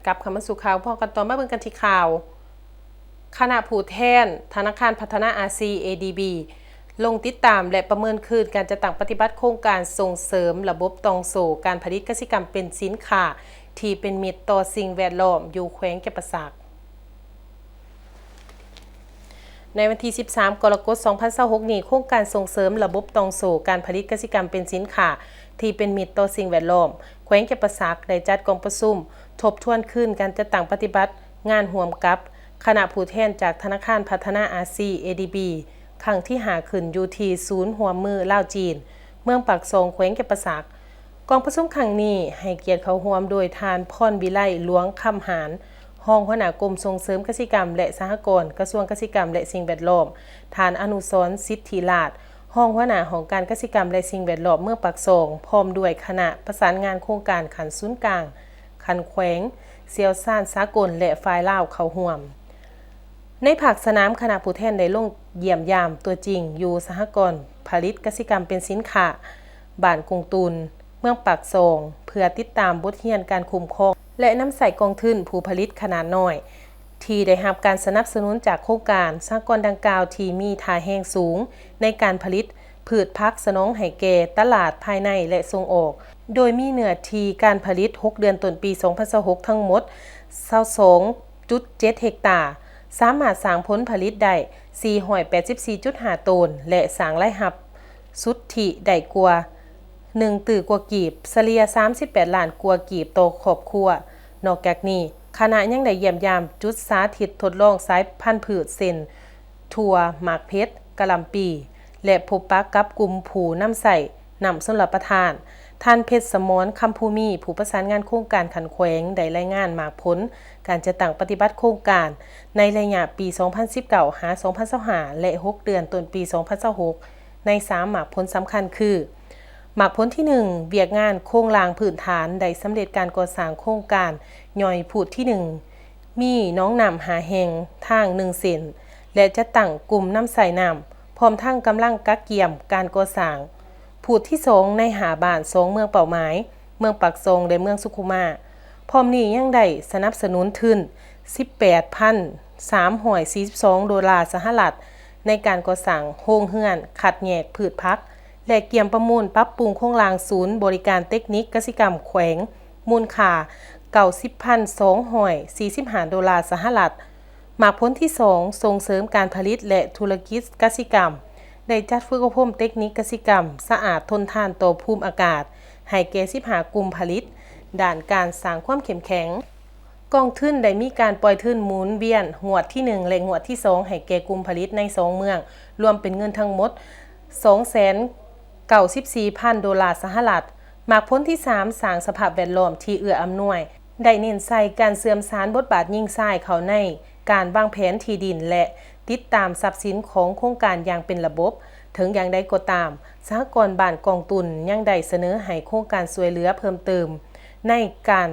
ກັບເຂົ້າມາສູ່ຂ່າວພ້ອມກັນຕໍ່ ມາເບິ່ງກັນທີ່ຂ່າວ. ຄະນະຜູ້ແທນທະນາຄານພັດທະນາອາຊີ ເອດີບີ ລົງຕິດຕາມ ແລະ ປະເມີນຄືນການຈັດຕັ້ງປະຕິບັດໂຄງການສົ່ງເສີມລະບົບຕ່ອງໂສ້ການຜະລິດກະສິກຳເປັນສິນຄ້າ ທີ່ເປັນມິດຕໍ່ສິ່ງແວດລ້ອມ ຢູ່ແຂວງຈຳປາສັກ. ໃນວັນທີສິບສາມ ກໍລະກົດ ສອງພັນຊາວຫົກນີ້, ໂຄງການສົ່ງເສີມລະບົບຕ່ອງໂສ້ການຜະລິດກະສິກຳເປັນສິນຄ້າທີ່ເປັນມິດຕໍ່ສິ່ງແວດລ້ອມ ແຂວງຈຳປາສັກ ໄດ້ຈັດກອງປະຊຸມທົບທວນຄືນການຈັດຕັ້ງປະຕິບັດງານຮ່ວມກັບຄະນະຜູ້ແທນຈາກທະນາຄານພັດທະນາອາຊີ ເອດີບີ ຄັ້ງທີຫ້າ ຂຶ້ນຢູ່ທີ່ສູນຮ່ວມມືລາວ-ຈີນ ເມືອງປາກຊ່ອງ ແຂວງຈຳປາສັກ. ກອງປະຊຸມຄັ້ງນີ້ໃຫ້ກຽດເຂົ້າຮ່ວມໂດຍທ່ານ ພອນວິໄລ ຫຼວງຄຳຫານ ຮອງຫົວໜ້າກົມສົ່ງເສີມກະສິກຳ ແລະ ສະຫະກອນ ກະຊວງກະສິກຳ ແລະ ສິ່ງແວດລ້ອມ, ທ່ານ ອະນຸສອນ ສິດທິລາດ ຮອງຫົວໜ້າຫ້ອງການກະສິກຳ ແລະ ສິ່ງແວດລ້ອມເມືອງປາກຊ່ອງ ພ້ອມດ້ວຍຄະນະປະສານງານໂຄງການຂັ້ນສູນກາງ, ຂັ້ນແຂວງ, ຊ່ຽວຊານສາກົນ ແລະ ຝ່າຍລາວເຂົ້າຮ່ວມ. ໃນພາກສະໜາມ, ຄະນະຜູ້ແທນໄດ້ລົງຢ້ຽມຢາມຕົວຈິງຢູ່ສະຫະກອນຜະລິດກະສິກຳເປັນສິນຄ້າ ບ້ານກົງຕູນ ເມືອງປາກຊ່ອງ ເພື່ອຕິດຕາມບົດຮຽນການຄຸ້ມຄອງ ແລະ ນຳໃຊ້ກອງທຶນຜູ້ຜະລິດຂະໜາດນ້ອຍ ທີ່ໄດ້ຮັບການສະໜັບສະໜູນຈາກໂຄງການ. ສະຫະກອນດັ່ງກ່າວທີ່ມີທ່າແຮງສູງໃນການຜະລິດພືດຜັກສະໜອງໃຫ້ແກ່ຕະຫຼາດພາຍໃນ ແລະ ສົ່ງອອກ, ໂດຍມີເນື້ອທີ່ການຜະລິດຫົກເດືອນຕົ້ນປີສອງພັນຊາວຫົກທັງໝົດ ຊາວສອງຈຸດເຈັດເຮັກຕາ, ສາມາດສ້າງຜົນຜະລິດໄດ້ສີ່ຮ້ອຍແປດສິບສີ່ຈຸດຫ້າໂຕນ ແລະ ສ້າງລາຍຮັບສຸດທິໄດ້ກວ່າໜຶ່ງຕື້ກວ່າກີບ, ສະເລ່ຍສາມສິບແປດລ້ານກວ່າກີບຕໍ່ຄອບຄົວ. ນອກຈາກນີ້, ຄະນະຍັງໄດ້ຢ້ຽມຢາມຈຸດສາທິດທົດລອງສາຍພັນພືດ ເຊັ່ນ ຖົ່ວ, ໝາກເຜັດ, ກະຫຼ່ຳປີ ແລະ ພົບປະກັບກຸ່ມຜູ້ນຳໃຊ້ ນ້ຳຊົນລະປະທານ. ທ່ານ ເພັດສະໝອນ ຄຳພູມີ ຜູ້ປະສານງານໂຄງການຂັ້ນແຂວງ ໄດ້ລາຍງານໝາກຜົນການຈັດຕັ້ງປະຕິບັດໂຄງການໃນໄລຍະປີສອງພັນສິບເກົ້າຫາສອງພັນຊາວຫ້າ ແລະ ຫົກເດືອນຕົ້ນປີສອງພັນຊາວຫົກ ໃນສາມໝາກຜົນສຳຄັນຄື: ໝາກຜົນທີໜຶ່ງ, ວຽກງານໂຄງລ່າງພື້ນຖານໄດ້ສຳເລັດການກໍ່ສ້າງໂຄງການຍ່ອຍພູດທີໜຶ່ງ ມີໜອງນ້ຳຫ້າແຫ່ງ, ທາງໜຶ່ງເສັ້ນ ແລະ ຈັດຕັ້ງກຸ່ມນຳໃຊ້ນ້ຳ, ພ້ອມທັງກຳລັງກະກຽມການກໍ່ສ້າງພູດທີສອງໃນຫ້າບ້ານສອງເມືອງເປົ້າໝາຍ, ເມືອງປາກຊ່ອງ ແລະ ເມືອງສຸຂຸມາ. ພ້ອມນີ້ຍັງໄດ້ສະໜັບສະໜູນທຶນສິບແປດພັນສາມຮ້ອຍສີ່ສິບສອງໂດລາສະຫະລັດ ໃນການກໍ່ສ້າງໂຮງເຮືອນຄັດແຍກພືດຜັກ ແລະ ກຽມປະມູນປັບປຸງໂຄງລ່າງສູນບໍລິການເຕັກນິກກະສິກຳແຂວງ ມູນຄ່າເກົ້າສິບພັນສອງຮ້ອຍສີ່ສິບຫ້າໂດລາສະຫະລັດ. ໝາກຜົນທີສອງ, ສົ່ງເສີມການຜະລິດ ແລະ ທຸລະກິດກະສິກຳ ໄດ້ຈັດຝຶກອົບຮົມເຕັກນິກກະສິກຳສະອາດທົນທານຕໍ່ພູມອາກາດ ໃຫ້ແກ່ສິບຫ້າກຸ່ມຜະລິດ ດ້ານການສ້າງຄວາມເຂັ້ມແຂງ. ກອງທຶນໄດ້ມີການປ່ອຍທຶນໝູນວຽນງວດທີໜຶ່ງ ແລະ ງວດທີສອງ ໃຫ້ແກ່ກຸ່ມຜະລິດໃນສອງເມືອງ, ລວມເປັນເງິນທັງໝົດສອງແສນເກົ້າສິບສີ່ພັນໂດລາສະຫະລັດ. ໝາກຜົນທີສາມ, ສ້າງສະພາບແວດລ້ອມທີ່ເອື້ອອຳນວຍ ໄດ້ເນັ້ນໃສ່ການເຊື່ອມສານບົດບາດຍິງຊາຍເຂົ້າໃນການວາງແຜນທີ່ດິນ ແລະ ຕິດຕາມຊັບສິນຂອງໂຄງການຢ່າງເປັນລະບົບ. ເຖິງຢ່າງໃດກໍຕາມ, ສະຫະກອນບ້ານກອງຕຸນຍັງໄດ້ສະເໜີໃຫ້ໂຄງການຊ່ວຍເຫຼືອເພີ່ມເຕີມໃນການ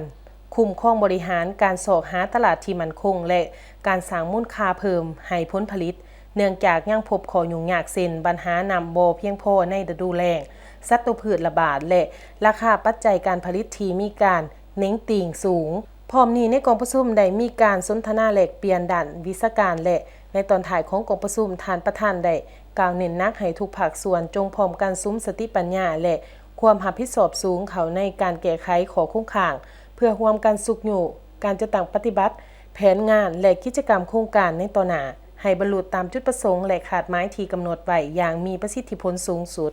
ຄຸ້ມຄອງບໍລິຫານ, ການຊອກຫາຕະຫຼາດທີ່ໝັ້ນຄົງ ແລະ ການສ້າງມູນຄ່າເພີ່ມໃຫ້ຜົນຜະລິດ, ເນື່ອງຈາກຍັງພົບຂໍ້ຫຍຸ້ງຍາກ ເຊັ່ນ ບັນຫານ້ຳບໍ່ພຽງພໍໃນລະດູແລ້ງ, ສັດຕູພືດລະບາດ ແລະ ລາຄາປັດໄຈການຜະລິດທີ່ມີການເໜັງຕີງສູງ. ພ້ອມນີ້, ໃນກອງປະຊຸມໄດ້ມີການສົນທະນາແລກປ່ຽນດ້ານວິຊາການ ແລະ ໃນຕອນທ້າຍຂອງກອງປະຊຸມ, ທ່ານປະທານໄດ້ ກ່າວເນັ້ນໜັກໃຫ້ທຸກພາກສ່ວນຈົ່ງພ້ອມກັນສຸມສະຕິປັນຍາ ແລະ ຄວາມຮັບຜິດຊອບສູງເຂົ້າໃນການແກ້ໄຂຂໍ້ຄົງຄ້າງ ເພື່ອຮ່ວມກັນຊຸກຍູ້ການຈັດຕັ້ງປະຕິບັດແຜນງານ ແລະ ກິດຈະກຳໂຄງການໃນຕໍ່ໜ້າ ໃຫ້ບັນລຸຕາມຈຸດປະສົງ ແລະ ຄາດໝາຍທີ່ກຳນົດໄວ້ຢ່າງມີປະສິດທິຜົນສູງສຸດ.